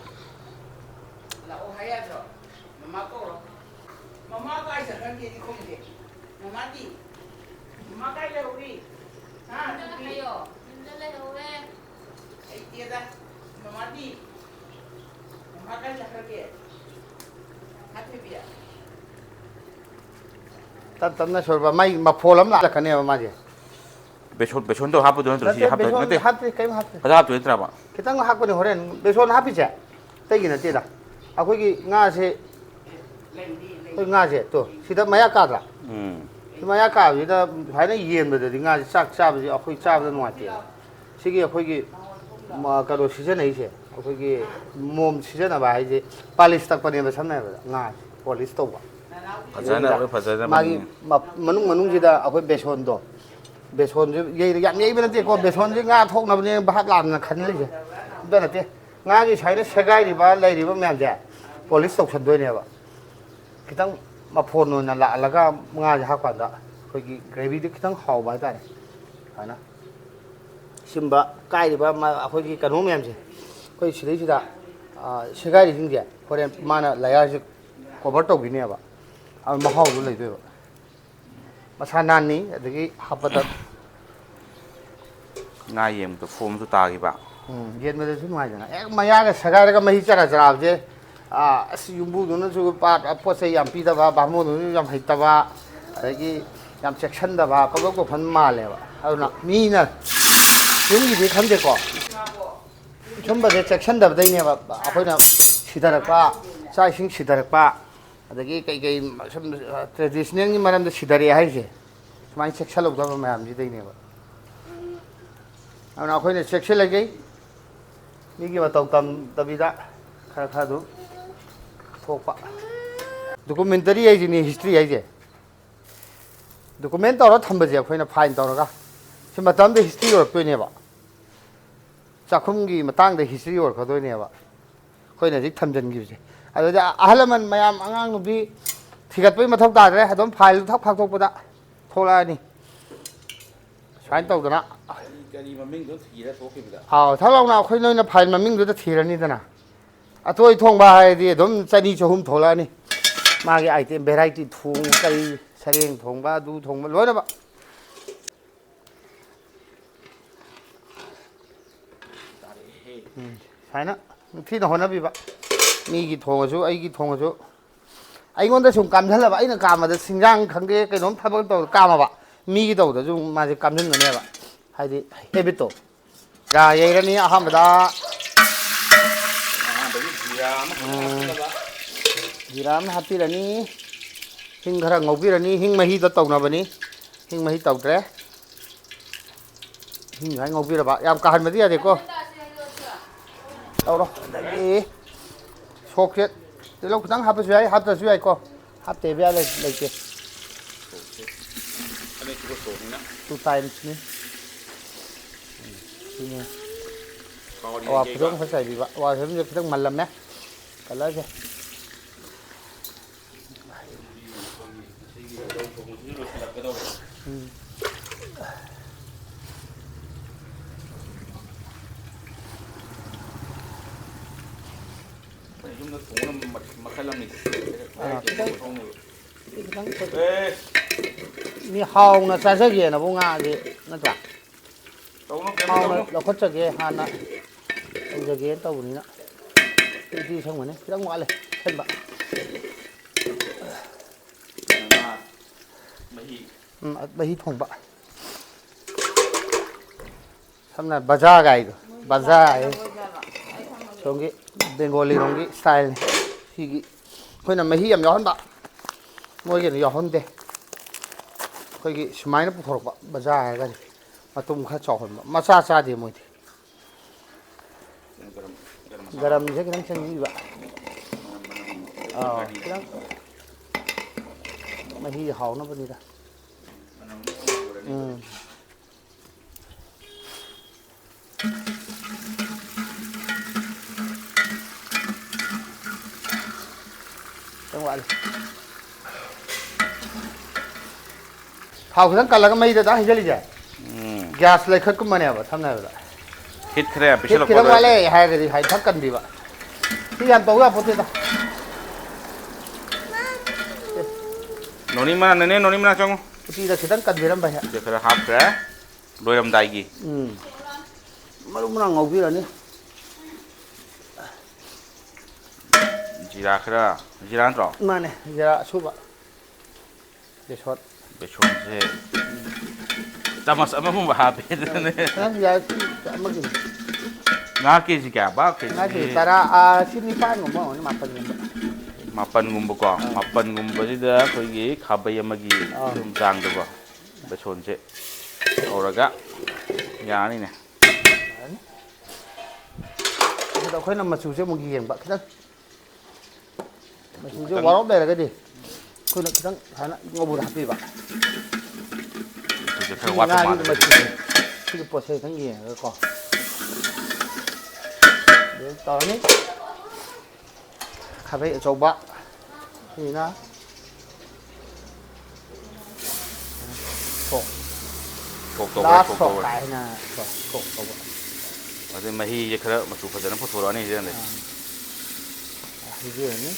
ꯇꯞ ꯇꯞꯅ ꯁꯣꯏꯕ, ꯃꯥꯏ ꯃꯐꯣꯜ ꯑꯃ ꯂꯥꯛꯀꯅꯦꯕ ꯃꯥꯁꯦ꯫ ꯕꯦꯁꯣꯟ, ꯕꯦꯁꯣꯟꯗꯣ ꯍꯥꯞꯄꯗꯣ ꯅꯠꯇ꯭ꯔꯣ? ꯁꯤ ꯅꯠꯇꯦ, ꯍꯥꯞꯄ ꯕꯦꯁꯣꯟ ꯅꯠꯇꯦ? ꯍꯥꯞꯇ꯭ꯔꯤ, ꯀꯔꯤꯝ ꯍꯥꯞꯇ꯭ꯔꯤ꯫ ꯐꯖꯅ ꯍꯥꯞꯇꯣꯏ ꯅꯠꯇ꯭ꯔꯕ? ꯈꯤꯇꯪ ꯍꯥꯞꯀꯅꯤ ꯍꯣꯔꯦꯟ꯫ ꯕꯦꯁꯣꯟ ꯍꯥꯞꯄꯤꯁꯦ ꯑꯇꯩꯒꯤ ꯅꯠꯇꯦꯗ, ꯑꯩꯈꯣꯏꯒꯤ ꯉꯥꯁꯦ, ꯑꯩꯈꯣꯏ ꯉꯥꯁꯦ ꯇꯣ, ꯁꯤꯗ ꯃꯌꯥ ꯀꯥꯗ꯭ꯔꯥ? ꯎꯝ꯫ ꯁꯤ ꯃꯌꯥ ꯀꯥꯕꯁꯤꯗ ꯁꯨꯃꯥꯏꯅ ꯌꯦꯟꯕꯗꯗꯤ ꯉꯥꯁꯦ ꯆꯥꯛ ꯆꯥꯕꯁꯦ ꯑꯩꯈꯣꯏ ꯆꯥꯕꯗ ꯅꯨꯡꯉꯥꯏꯇꯦꯕ꯫ ꯁꯤꯒꯤ ꯑꯩꯈꯣꯏꯒꯤ ꯃ-, ꯀꯩꯅꯣ ꯁꯤꯖꯤꯟꯅꯩꯁꯦ, ꯑꯩꯈꯣꯏꯒꯤ ꯃꯣꯝ ꯁꯤꯖꯤꯟꯅꯕ ꯍꯥꯏꯁꯦ ꯄꯥꯂꯤꯁ ꯇꯛꯄꯅꯦꯕ, ꯁꯝꯅ ꯍꯥꯏꯔꯕꯗ ꯉꯥꯁꯦ ꯄꯣꯂꯤꯁ ꯇꯧꯕ꯫ ꯐꯖꯅ, ꯑꯩꯈꯣꯏ ꯐꯖꯅ ꯃꯥꯒꯤ ꯃꯅꯨꯡ ꯃ-, ꯃꯅꯨꯡ ꯃꯅꯨꯡꯁꯤꯗ ꯑꯩꯈꯣꯏ ꯕꯦꯁꯣꯟꯗꯣ, ꯕꯦꯁꯣꯟꯁꯦ ꯌꯩꯔ-, ꯌꯥꯝ ꯌꯩꯕ ꯅꯠꯇꯦꯀꯣ, ꯕꯦꯁꯣꯟꯁꯦ ꯉꯥ ꯊꯣꯛꯅꯕꯅꯦ ꯚꯥꯞ ꯂꯥꯝꯅ ꯈꯟꯂꯤꯁꯦ, ꯑꯗꯨ ꯅꯠꯇꯦ꯫ ꯉꯥꯒꯤ ꯁꯨꯃꯥꯏꯅ ꯁꯦꯒꯥꯏꯔꯤꯕ ꯂꯩꯔꯤꯕ ꯃꯌꯥꯝꯁꯦ ꯄꯣꯂꯤꯁ ꯇꯧꯁꯟꯗꯣꯏꯅꯦꯕ꯫ ꯈꯤꯇꯪ ꯃꯐꯣꯟ ꯑꯣꯏꯅ ꯂꯥꯛꯍꯜꯂꯒ ꯉꯥꯁꯦ ꯍꯥꯞꯀꯥꯟꯗ ꯑꯩꯈꯣꯏꯒꯤ ꯒ꯭ꯔꯦꯚꯤꯗꯨ ꯈꯤꯇꯪ ꯍꯥꯎꯕ ꯍꯥꯏꯇꯥꯔꯦ꯫ ꯁꯨꯃꯥꯏꯅ ꯁꯤꯒꯨꯝꯕ ꯀꯥꯏꯔꯤꯕ ꯃ-, ꯑꯩꯈꯣꯏꯒꯤ ꯀꯩꯅꯣ ꯃꯌꯥꯝꯁꯦ, ꯑꯩꯈꯣꯏ ꯁꯤꯗꯩꯁꯤꯗ, ꯑ, ꯁꯦꯒꯥꯏꯔꯤꯁꯤꯡꯁꯦ ꯍꯣꯔꯦꯟ ꯃꯥꯅ ꯂꯌꯥꯔꯁꯦ ꯀꯣꯚꯔ ꯇꯧꯈꯤꯅꯦꯕ, ꯑꯗꯨ ꯃꯍꯥꯎꯗꯣ ꯂꯩꯗꯣꯏꯕ꯫ ꯃꯁꯥ ꯅꯥꯟꯅꯤ, ꯑꯗꯒꯤ ꯍꯥꯞꯄꯗ ꯉꯥ ꯌꯦꯡꯕꯗ ꯐꯣꯝꯁꯨ ꯇꯥꯈꯤꯕ꯫ ꯎꯝ, ꯌꯦꯟꯕꯗꯁꯨ ꯅꯨꯡꯉꯥꯏꯗꯅ꯫ ꯍꯦꯛ ꯃꯌꯥꯒ ꯁꯦꯒꯥꯏꯔꯒ ꯃꯍꯤ ꯆꯔꯥ ꯆꯔꯥꯁꯦ, ꯑꯥ, ꯑꯁ, ꯌꯨꯝꯕꯨꯗꯨꯅꯁꯨ ꯄꯥ-, ꯄꯣꯠ ꯆꯩ ꯌꯥꯝ ꯄꯤꯗꯕ, ꯕꯥꯃꯣꯟꯗꯨꯅꯁꯨ ꯌꯥꯝ ꯍꯩꯇꯕ, ꯑꯗꯒꯤ ꯌꯥꯝ ꯆꯦꯛꯁꯤꯟꯗꯕ, ꯄꯪꯇꯧ ꯇꯧꯁꯟꯕ ꯃꯥꯜꯂꯦꯕ꯫ ꯑꯗꯨꯅ ꯃꯤꯅ ꯌꯨꯝꯒꯤꯗꯤ ꯈꯪꯗꯦꯀꯣ, ꯁꯨꯝꯕꯁꯦ ꯆꯦꯛꯁꯤꯟꯗꯕꯗꯩꯅꯦꯕ ꯑꯩꯈꯣꯏꯅ ꯁꯤꯊꯔꯛꯄ, ꯆꯥꯛ ꯏꯁꯤꯡ ꯁꯤꯊꯔꯛꯄ, ꯑꯗꯒꯤ ꯀꯩꯀꯩ ꯁꯨꯝ ꯇ꯭ꯔꯦꯗꯤꯁꯅꯦꯜꯒꯤ ꯃꯔꯝꯗ ꯁꯤꯊꯔꯛꯑꯦ ꯍꯥꯏꯁꯦ꯫ ꯁꯨꯃꯥꯏꯅ ꯆꯦꯛꯁꯤꯜꯍꯧꯗꯕ ꯃꯌꯥꯝꯁꯤꯗꯩꯅꯦꯕ꯫ ꯑꯗꯨꯅ ꯑꯩꯈꯣꯏꯅ ꯆꯦꯛꯁꯤꯜꯂꯒꯦ, ꯃꯤꯒꯤ ꯃꯇꯧ ꯇꯝꯗꯕꯤꯗ ꯈꯔ ꯈꯔ ꯑꯗꯨꯝ ꯊꯣꯛꯄ꯫ ꯗꯣꯀꯨꯃꯦꯟꯇꯔꯤ ꯍꯥꯏꯁꯤꯅꯤ ꯍꯤꯁꯇ꯭ꯔꯤ ꯍꯥꯏꯁꯦ꯫ ꯗꯣꯀꯨꯃꯦꯟ ꯇꯧꯔ ꯊꯝꯕꯁꯦ ꯑꯩꯈꯣꯏꯅ ꯐꯥꯏꯟ ꯇꯧꯔꯒ ꯁꯤ ꯃꯇꯝꯗ ꯍꯤꯁꯇ꯭ꯔꯤ ꯑꯣꯏꯔꯛꯇꯣꯏꯅꯦꯕ꯫ ꯆꯥꯛꯈꯨꯝꯒꯤ ꯃꯇꯥꯡꯗ ꯍꯤꯁꯇ꯭ꯔꯤ ꯑꯣꯏꯔꯛꯀꯗꯣꯏꯅꯦꯕ꯫ ꯑꯩꯈꯣꯏꯅ ꯍꯧꯖꯤꯛ ꯊꯝꯖꯤꯟꯈꯤꯕꯁꯦ꯫ ꯑꯗꯨꯗ ꯑꯍꯜ ꯂꯃꯟ ꯃꯌꯥꯝ, ꯑꯉꯥꯡ ꯅꯨꯄꯤ ꯊꯤꯒꯠꯄꯒꯤ ꯃꯊꯧ ꯇꯥꯗ꯭ꯔꯦ, ꯑꯗꯨꯝ ꯐꯥꯏꯜꯗꯨ ꯊꯛ ꯐꯥꯛꯇꯣꯛꯄꯗ ꯊꯣꯛꯂꯛꯑꯅꯤ꯫ ꯁꯨꯃꯥꯏꯅ ꯇꯧꯗꯅ꯫ ꯀꯔꯤ ꯃꯃꯤꯡꯗꯣ ꯊꯤꯔ ꯊꯣꯛꯈꯤꯕꯗ꯫ ꯑꯥꯎ, ꯊꯛ ꯂꯥꯎꯅ ꯑꯩꯈꯣꯏ ꯅꯣꯏꯅ ꯐꯥꯏꯜ ꯃꯃꯤꯡꯗꯨꯗ ꯊꯤꯔꯅꯤꯗꯅ꯫ ꯑꯇꯣꯏ ꯊꯣꯡꯕ ꯍꯥꯏꯔꯗꯤ ꯑꯗꯨꯝ ꯆꯅꯤ ꯆꯍꯨꯝ ꯊꯣꯛꯂꯛꯑꯅꯤ꯫ ꯃꯥꯒꯤ ꯑꯥꯏꯇꯦꯝ ꯚꯦꯔꯥꯏꯇꯤ, ꯊꯣꯡ ꯀꯔꯤ, ꯁꯔꯦꯡ ꯊꯣꯡꯕ, ꯑꯗꯨ ꯊꯣꯡꯕ, ꯂꯣꯏꯅꯃꯛ꯫ ꯎꯝ, ꯁꯨꯃꯥꯏꯅ ꯅꯤꯡꯊꯤꯅ ꯍꯣꯠꯅꯕꯤꯕ꯫ ꯃꯤꯒꯤ ꯊꯣꯡꯉꯁꯨ, ꯑꯩꯒꯤ ꯊꯣꯡꯉꯁꯨ, ꯑꯩꯉꯣꯟꯗ ꯁꯨꯝ ꯀꯥꯝꯁꯤꯜꯂꯕ, ꯑꯩꯅ ꯀꯥꯝꯕꯗ ꯁꯤꯡꯖꯥꯡ ꯈꯪꯗꯦ, ꯀꯩꯅꯣꯝ ꯊꯕꯛ ꯇꯧꯔ ꯀꯥꯝꯃꯕ, ꯃꯤꯒꯤ ꯇꯧꯕꯗꯁꯨ ꯃꯥꯁꯦ ꯀꯥꯝꯁꯤꯟꯒꯅꯦꯕ, ꯍꯥꯏꯗꯤ ꯍꯦꯕꯤꯠꯇꯣ꯫ ꯆꯥ ꯌꯩꯔꯅꯤ ꯑꯍꯥꯟꯕꯗ꯫ ꯑꯍꯥꯟꯕꯒꯤ ꯖꯤꯔꯥ ꯑꯃ ꯐꯖꯅ ꯎꯝ꯫ ꯍꯥꯞꯆꯤꯜꯂꯕ꯫ ꯖꯤꯔꯥ ꯑꯃ ꯍꯥꯞꯄꯤꯔꯅꯤ꯫ ꯍꯤꯡ ꯈꯔ ꯉꯧꯕꯤꯔꯅꯤ꯫ ꯍꯤꯡ ꯃꯍꯤꯗ ꯇꯧꯅꯕꯅꯤ꯫ ꯍꯤꯡ ꯃꯍꯤ ꯇꯧꯗ꯭ꯔꯦ꯫ ꯍꯤꯡ ꯁꯨꯃꯥꯏꯅ ꯉꯧꯕꯤꯔꯕ꯫ ꯌꯥꯝ ꯀꯥꯍꯟꯕꯗꯤ ꯌꯥꯗꯦꯀꯣ꯫ ꯇꯧꯔꯣ꯫ ꯑꯗꯒꯤ ꯁꯣꯛꯁꯦ ꯇꯤꯜꯍꯧ ꯈꯤꯇꯪ ꯍꯥꯞꯄꯁꯨ ꯌꯥꯏ, ꯍꯥꯞꯇ꯭ꯔꯁꯨ ꯌꯥꯏꯀꯣ꯫ ꯍꯥꯞꯇꯦꯕ ꯌꯥ ꯂꯩ-, ꯂꯩꯇꯦ꯫ ꯑꯅꯤꯁꯨꯕ ꯁꯣꯛꯅꯤꯅ꯫ Two timesꯅꯤ꯫ ꯎꯝ, ꯁꯤꯅꯤ꯫ ꯀꯥꯎꯔꯤ ꯑꯋꯥ ꯌꯩꯕ꯫ ꯐꯗꯤꯒꯣꯝ ꯈꯔ ꯆꯥꯏꯕꯤꯕ꯫ ꯑꯋꯥ ꯐꯗꯤꯒꯣꯝꯁꯦ ꯈꯤꯇꯪ ꯃꯜꯂꯝꯃꯦ꯫ Colourꯁꯦ꯫ ꯎꯝ꯫ ꯑꯩꯈꯣꯏ ꯌꯨꯝꯗ ꯊꯣꯡꯕꯅ ꯃ-, ꯃꯈꯜ ꯑꯃꯅꯤ꯫ ꯑꯥ, ꯈꯤꯇꯪ, ꯊꯣꯡꯅꯕ꯫ ꯈꯤꯇꯪ ꯑꯦ! ꯃꯤ ꯍꯥꯎꯅ ꯆꯥꯖꯒꯦꯅꯕꯨ ꯉꯥꯁꯦ ꯅꯠꯇ꯭ꯔꯥ? ꯇꯧꯅꯨ, ꯀꯩꯝꯇ ꯍꯥꯎꯅ ꯇꯧꯅꯨ꯫ ꯂꯧꯈꯠꯆꯒꯦ ꯍꯥꯟꯅ ꯇꯧꯖꯒꯦꯅ ꯇꯧꯕꯅꯤꯅ꯫ ꯎꯇꯤ ꯑꯁꯪꯕꯅꯦ, ꯈꯤꯇꯪ ꯋꯥꯠꯂꯦ ꯁꯤꯟꯕ꯫ ꯉꯥ ꯃꯍꯤ꯫ ꯎꯝ, ꯃꯍꯤ ꯊꯣꯡꯕ꯫ ꯁꯝꯅ ꯕꯖꯥꯔ ꯒꯥꯏꯗꯣ, ꯕꯖꯥꯔ ꯍꯥꯏ꯫ ꯁꯣꯝꯒꯤ ꯕꯦꯡꯒꯣꯂꯤ ꯔꯣꯝꯒꯤ styleꯅꯤ꯫ ꯁꯤꯒꯤ ꯑꯩꯈꯣꯏꯅ ꯃꯍꯤ ꯌꯥꯝ ꯌꯥꯎꯍꯟꯕ, ꯃꯣꯏꯒꯤꯅ ꯌꯥꯎꯍꯟꯗꯦ꯫ ꯑꯩꯈꯣꯏꯒꯤ ꯁꯨꯃꯥꯏꯅ ꯄꯨꯊꯣꯔꯛꯄ ꯕꯖꯥꯔ ꯍꯥꯏꯔꯒꯗꯤ ꯃꯇꯨꯝ ꯈꯔ ꯆꯥꯎꯍꯟꯕ, ꯃꯆꯥ ꯆꯥꯗꯦ ꯃꯣꯏꯗꯤ꯫ ꯒꯔꯝ, ꯒꯔꯝ ꯃꯁꯥꯂꯥ꯫ ꯒꯔꯝꯁꯦ ꯈꯤꯇꯪ ꯆꯪꯕꯤꯕ꯫ ꯃꯅꯝ, ꯃꯅꯝ ꯑꯥ, ꯀꯔꯤ? ꯈꯤꯇꯪ ꯃꯍꯤ ꯍꯥꯎꯅꯕꯅꯤꯗ꯫ ꯃꯅꯝ ꯑꯃ ꯊꯣꯛꯑꯅꯤ꯫ ꯎꯝ꯫ ꯈꯤꯇꯪ ꯋꯥꯠꯂꯤ꯫ ꯊꯥꯎ ꯈꯤꯇꯪ ꯀꯜꯂꯒ ꯃꯩꯗ ꯑꯗꯨꯝ ꯍꯩꯖꯤꯜꯂꯤꯁꯦ꯫ ꯎꯝ꯫ Gas ꯂꯩꯈꯠꯀꯨꯝꯕꯅꯦꯕ, ꯁꯝꯅ ꯍꯥꯏꯔꯕꯗ꯫ Heat ꯈꯔ ꯌꯥꯝ Heat ꯄꯤꯁꯜꯂꯛꯄ ꯈꯤꯇꯪ ꯂꯣꯏꯔꯦ꯫ ꯋꯥꯠꯂꯦ ꯍꯥꯏꯔꯒꯗꯤ ꯍꯥꯏ ꯊꯛ ꯀꯟꯕꯤꯕ꯫ ꯁꯤ ꯌꯥꯝ ꯇꯧ ꯌꯥꯄꯣꯠꯇꯦꯗ꯫ ꯅꯣꯅꯤ ꯃꯅꯥ, ꯅꯦꯅꯦ, ꯅꯣꯅꯤ ꯃꯅꯥ ꯆꯪꯉꯨ꯫ ꯎꯇꯤꯗ ꯈꯤꯇꯪ ꯀꯟꯕꯤꯔꯝꯕ ꯍꯦꯛ꯫ ꯁꯤꯗ ꯈꯔ ꯍꯥꯞꯈ꯭ꯔꯦ꯫ ꯂꯣꯏꯔꯝꯗꯥꯏꯒꯤ꯫ ꯎꯝ꯫ ꯃꯔꯨ ꯃꯔꯥꯡ ꯉꯧꯕꯤꯔꯅꯤ꯫ ꯖꯤꯔꯥ ꯈꯔ, ꯖꯤꯔꯥ ꯅꯠꯇ꯭ꯔꯣ? ꯃꯥꯅꯦ, ꯖꯤꯔꯥ ꯑꯁꯨꯕ꯫ ꯕꯦꯁꯣꯟ꯫ ꯕꯦꯁꯣꯟꯁꯦ ꯆꯥꯃꯁ ꯑꯃꯒꯨꯝꯕ ꯍꯥꯞꯄꯦ ꯑꯗꯨꯅꯦ꯫ ꯈꯤꯇꯪ ꯌꯥꯏ, ꯑꯃꯒꯤ꯫ ꯉꯥ ꯀꯦꯖꯤ ꯀꯌꯥ? ꯕꯥ ꯀꯦꯖꯤ ꯉꯥ ꯀꯦꯖꯤ ꯇꯔꯥ, ꯑꯥ, ꯁꯤ ꯅꯤꯄꯥꯟꯒꯨꯝꯕ ꯑꯣꯏꯔꯝꯒꯅꯤ, ꯃꯥꯄꯟꯒꯨꯝꯕ꯫ ꯃꯥꯄꯟꯒꯨꯝꯕꯀꯣ꯫ ꯑꯥ꯫ ꯃꯥꯄꯟꯒꯨꯝꯕꯁꯤꯗ ꯑꯩꯈꯣꯏꯒꯤ ꯈꯥꯕꯩ ꯑꯃꯒꯤ ꯑꯥ꯫ ꯑꯗꯨꯝ ꯆꯥꯡꯗꯀꯣ꯫ ꯕꯦꯁꯣꯟꯁꯦ ꯇꯧꯔꯒ ꯌꯥꯔꯅꯤꯅꯦ꯫ ꯌꯥꯔꯅꯤ꯫ ꯑꯗꯨꯗ ꯑꯩꯈꯣꯏꯅ ꯃꯆꯨꯁꯦ ꯑꯃꯨꯛ ꯌꯦꯡꯕ ꯈꯤꯇꯪ꯫ ꯃꯆꯨꯁꯦ ꯈꯤꯇꯪ ꯋꯥꯔꯞ ꯂꯩꯔꯒꯗꯤ ꯑꯩꯈꯣꯏꯅ ꯈꯤꯇꯪ ꯁꯨꯃꯥꯏꯅ ꯉꯧꯕꯗ ꯍꯥꯞꯄꯤꯕ꯫ ꯃꯆꯨꯁꯦ ꯈꯔ ꯁꯤꯒꯤ ꯋꯥꯠꯄ ꯉꯥꯒꯤ ꯃꯥꯜꯂꯦ꯫ ꯃꯆꯨꯁꯦ, ꯁꯤꯒꯤ ꯄꯣꯠꯁꯦ ꯈꯤꯇꯪ ꯌꯦꯡꯉꯒꯀꯣ꯫ ꯑꯗꯨ ꯇꯧꯔꯅꯤ꯫ ꯈꯥꯕꯩ ꯑꯆꯧꯕ꯫ ꯁꯤꯅ ꯁꯣꯛ꯫ ꯁꯣꯛ ꯇꯧꯕ, ꯂꯥꯁ ꯁꯣꯛ ꯁꯣꯛ ꯇꯧꯕ꯫ ꯀꯥꯏꯅ ꯁꯣꯛ ꯇꯧꯕ꯫ ꯑꯗꯩ ꯃꯍꯤꯁꯦ ꯈꯔ ꯃꯆꯨ ꯐꯖꯅ ꯄꯨꯊꯣꯔꯛꯑꯅꯤ ꯁꯤꯗꯗꯤ꯫ ꯑꯥ꯫ ꯍꯩꯕꯤꯔꯅꯤ꯫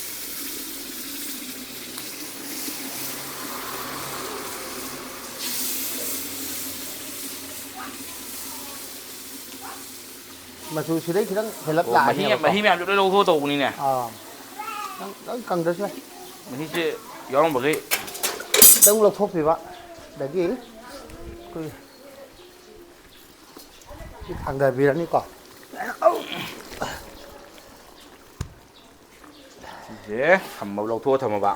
ꯃꯆꯨ ꯁꯤꯗꯩ ꯈꯤꯇꯪ ꯍꯦꯜꯂꯞ ꯑꯣ, ꯃꯍꯤ, ꯂꯥꯛꯑꯅꯦꯕꯀꯣ꯫ ꯃꯍꯤ ꯃꯌꯥꯝꯁꯦ ꯂꯣꯏ ꯂꯧꯊꯣꯛꯑ ꯇꯧꯕꯅꯤꯅꯦ꯫ ꯑꯥ꯫ ꯈꯤꯇꯪ, ꯈꯤꯇꯪ ꯀꯪꯗ꯭ꯔꯁꯨ ꯌꯥꯏ꯫ ꯃꯍꯤꯁꯦ ꯌꯥꯎꯔꯝꯕꯈꯩ꯫ ꯈꯤꯇꯪ ꯂꯧꯊꯣꯛꯄꯤꯕ꯫ ꯑꯗꯒꯤ ꯑꯩꯈꯣꯏ ꯁꯤ ꯊꯥꯡꯗꯕꯤꯔꯅꯤꯀꯣ꯫ ꯁꯤꯁꯦ ꯊꯝꯃꯕ, ꯂꯧꯊꯣꯛꯑ ꯊꯝꯃꯕ꯫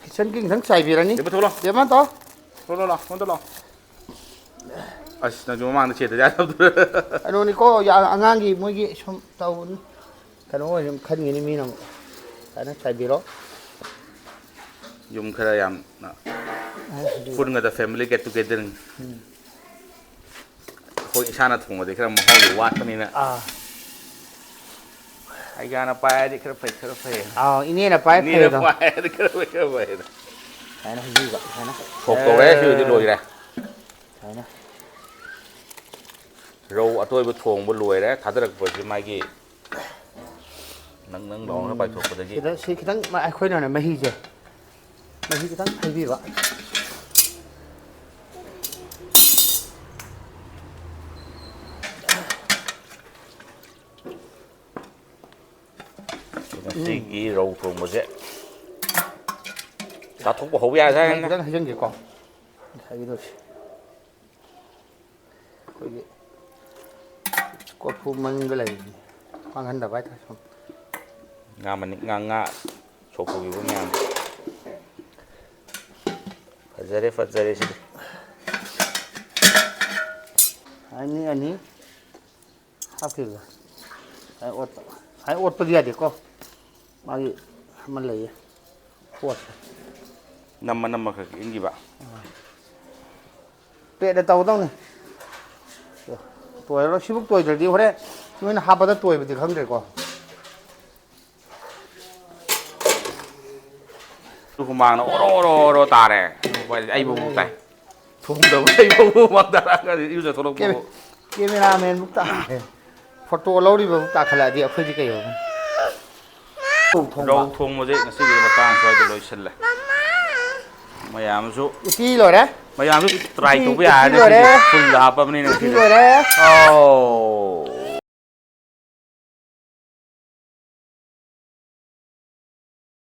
ꯀꯤꯠꯆꯟꯒꯤ ꯈꯤꯇꯪ ꯆꯥꯏꯕꯤꯔꯅꯤ꯫ ꯕꯦꯝꯃ, ꯊꯣꯛꯂꯛꯑꯣ꯫ ꯕꯦꯝꯃ, ꯇꯧ꯫ ꯊꯣꯛꯂꯛꯑꯣ, ꯂꯥꯛꯑꯣ, ꯑꯣꯟꯗ ꯂꯥꯛꯑꯣ꯫ ꯑꯁ, ꯅꯪꯁꯨ ꯃꯃꯥꯡꯗ ꯁꯦꯠꯇ ꯌꯥꯗꯕꯗꯨ꯫ ꯀꯩꯅꯣꯅꯤꯀꯣ, ꯌꯥ-, ꯑꯉꯥꯡꯒꯤ ꯃꯣꯏꯒꯤ ꯁꯨꯝ ꯇꯧꯕꯅꯤ꯫ ꯀꯩꯅꯣ ꯑꯣꯏꯅ ꯈꯟꯒꯅꯤ ꯃꯤꯅ ꯑꯃꯨꯛ꯫ ꯐꯖꯅ ꯆꯥꯏꯕꯤꯔꯣ꯫ ꯌꯨꯝ ꯈꯔ ꯌꯥꯝꯅ ꯑ, ꯑꯗꯨ ꯄꯨꯟꯒꯗ family get together꯫ ꯎꯝ꯫ ꯑꯩꯈꯣꯏ ꯏꯁꯥꯅ ꯊꯣꯡꯕꯗꯤ ꯈꯔ ꯃꯍꯥꯎꯗꯤ ꯋꯥꯠꯄꯅꯤꯅ꯫ ꯑꯥ꯫ ꯑꯩꯒꯥꯅ ꯄꯥꯏꯔꯗꯤ ꯈꯔ ꯐꯩ, ꯈꯔ ꯐꯩ꯫ ꯑꯥꯎ, ꯏꯅꯦꯅ ꯄꯥꯏ ꯏꯅꯦꯅ ꯐꯩꯗꯣ꯫ ꯄꯥꯏꯔꯗꯤ ꯈꯔ ꯐꯩ, ꯈꯔ ꯐꯩ꯫ ꯁꯨꯃꯥꯏꯅ ꯍꯩꯕꯤꯕ, ꯁꯨꯃꯥꯏꯅ꯫ ꯁꯣꯛ ꯇꯧꯔꯦ, ꯁꯤ ꯍꯧꯖꯤꯛ ꯂꯣꯏꯈ꯭ꯔꯦ꯫ ꯁꯨꯃꯥꯏꯅ꯫ ꯔꯧ ꯑꯇꯣꯏꯕ ꯊꯣꯡꯕ ꯂꯣꯏꯔꯦ꯫ ꯊꯥꯗꯔꯛꯄꯁꯤ ꯃꯥꯒꯤ ꯅꯪ ꯅꯪ ꯂꯥꯎꯔꯒ ꯎꯝ꯫ ꯄꯥꯏꯊꯣꯛꯄꯗꯒꯤ꯫ ꯁꯤꯗ ꯁꯤ ꯈꯤꯇꯪ ꯃ-, ꯑꯩꯈꯣꯏꯅꯅꯦ ꯃꯍꯤꯁꯦ, ꯃꯍꯤ ꯈꯤꯇꯪ ꯍꯩꯕꯤꯕ꯫ ꯁꯤꯗ ꯁꯤꯒꯤ ꯔꯧ ꯊꯣꯡꯕꯁꯦ ꯆꯥꯊꯣꯛꯄ ꯍꯧꯕ ꯌꯥꯔꯦ꯫ ꯈꯤꯇꯪ ꯍꯩꯖꯤꯟꯒꯦꯀꯣ꯫ ꯉꯁꯥꯏꯒꯤꯗꯣ ꯁꯤ꯫ ꯑꯩꯈꯣꯏꯒꯤ ꯀꯣꯔꯐꯨ ꯃꯅꯤꯡꯗ ꯂꯩꯕꯅꯤ꯫ ꯃꯥꯡꯍꯟꯗꯕ ꯍꯥꯏꯇꯥꯔꯦ ꯁꯨꯝ꯫ ꯉꯥ ꯃꯅꯤꯡ, ꯉꯥ, ꯉꯥ ꯁꯣꯛ ꯄꯨꯈꯤꯕ ꯃꯌꯥꯝ꯫ ꯐꯖꯔꯦ, ꯐꯖꯔꯦ ꯁꯤꯗꯤ꯫ ꯑꯅꯤ, ꯑꯅꯤ꯫ ꯍꯥꯞꯈꯤꯕꯗꯣ꯫ ꯁꯨꯃꯥꯏ ꯑꯣꯠꯄ꯫ ꯁꯨꯃꯥꯏ ꯑꯣꯠꯄꯗꯤ ꯌꯥꯗꯦꯀꯣ꯫ ꯃꯥꯒꯤ ꯑꯃ ꯂꯩꯌꯦ꯫ ꯑꯣꯠꯄ꯫ ꯅꯝꯃ ꯅꯝꯃ ꯈꯛ ꯏꯟꯈꯤꯕ꯫ ꯄꯦꯠꯅ ꯇꯧꯒꯗꯧꯅꯤ꯫ ꯇꯣꯏꯔꯔꯣꯏ꯫ ꯁꯤꯕꯨꯛ ꯇꯣꯏꯗ꯭ꯔꯗꯤ ꯍꯣꯔꯦꯟ ꯅꯣꯏꯅ ꯍꯥꯞꯄꯗ ꯇꯣꯏꯕꯗꯤ ꯈꯪꯗ꯭ꯔꯦꯀꯣ꯫ ꯍꯨꯃꯥꯡꯅ ꯑꯣꯔꯣ ꯑꯣꯔꯣ ꯑꯣꯔꯣ ꯇꯥꯔꯦ꯫ ꯎꯄꯥꯏ ꯂꯩꯇꯦ꯫ ꯑꯩꯕꯨ ꯑꯃꯨꯛ ꯇꯥꯏ꯫ ꯊꯣꯡꯗꯕ ꯑꯩꯕꯨ ꯍꯨꯃꯥꯡ ꯇꯥꯔꯛꯑꯒ ꯏꯔꯨꯖꯊꯣꯛꯂꯛꯄꯕꯨ꯫ ꯀꯦꯃꯦ-, ꯀꯦꯃꯦꯔꯥꯃꯦꯟꯕꯨ ꯇꯥꯔꯦ꯫ ꯐꯣꯇꯣ ꯂꯧꯔꯤꯕꯕꯨ ꯇꯥꯈꯠꯂꯛꯑꯗꯤ ꯑꯩꯈꯣꯏꯗꯤ ꯀꯩ ꯍꯥꯏꯅꯤ? ꯊꯣꯡꯕ꯫ ꯔꯧ ꯊꯣꯡꯕꯁꯦ ꯉꯁꯤꯒꯤ ꯃꯇꯥꯡ ꯁ꯭ꯋꯥꯏꯗ ꯂꯣꯏꯁꯤꯜꯂꯦ꯫ ꯃꯌꯥꯝꯁꯨ ꯎꯇꯤ ꯂꯣꯏꯔꯦ꯫ ꯃꯌꯥꯝꯁꯨ try ꯎꯇꯤ, ꯇꯧꯕ ꯎꯇꯤ ꯌꯥꯔꯅꯤ ꯂꯣꯏꯔꯦ꯫ ꯉꯁꯤꯗꯤ꯫ Full ꯍꯥꯞꯄꯕꯅꯤꯅ ꯎꯇꯤ ꯉꯁꯤꯗꯤ꯫ ꯂꯣꯏꯔꯦ꯫ ꯑꯧ꯫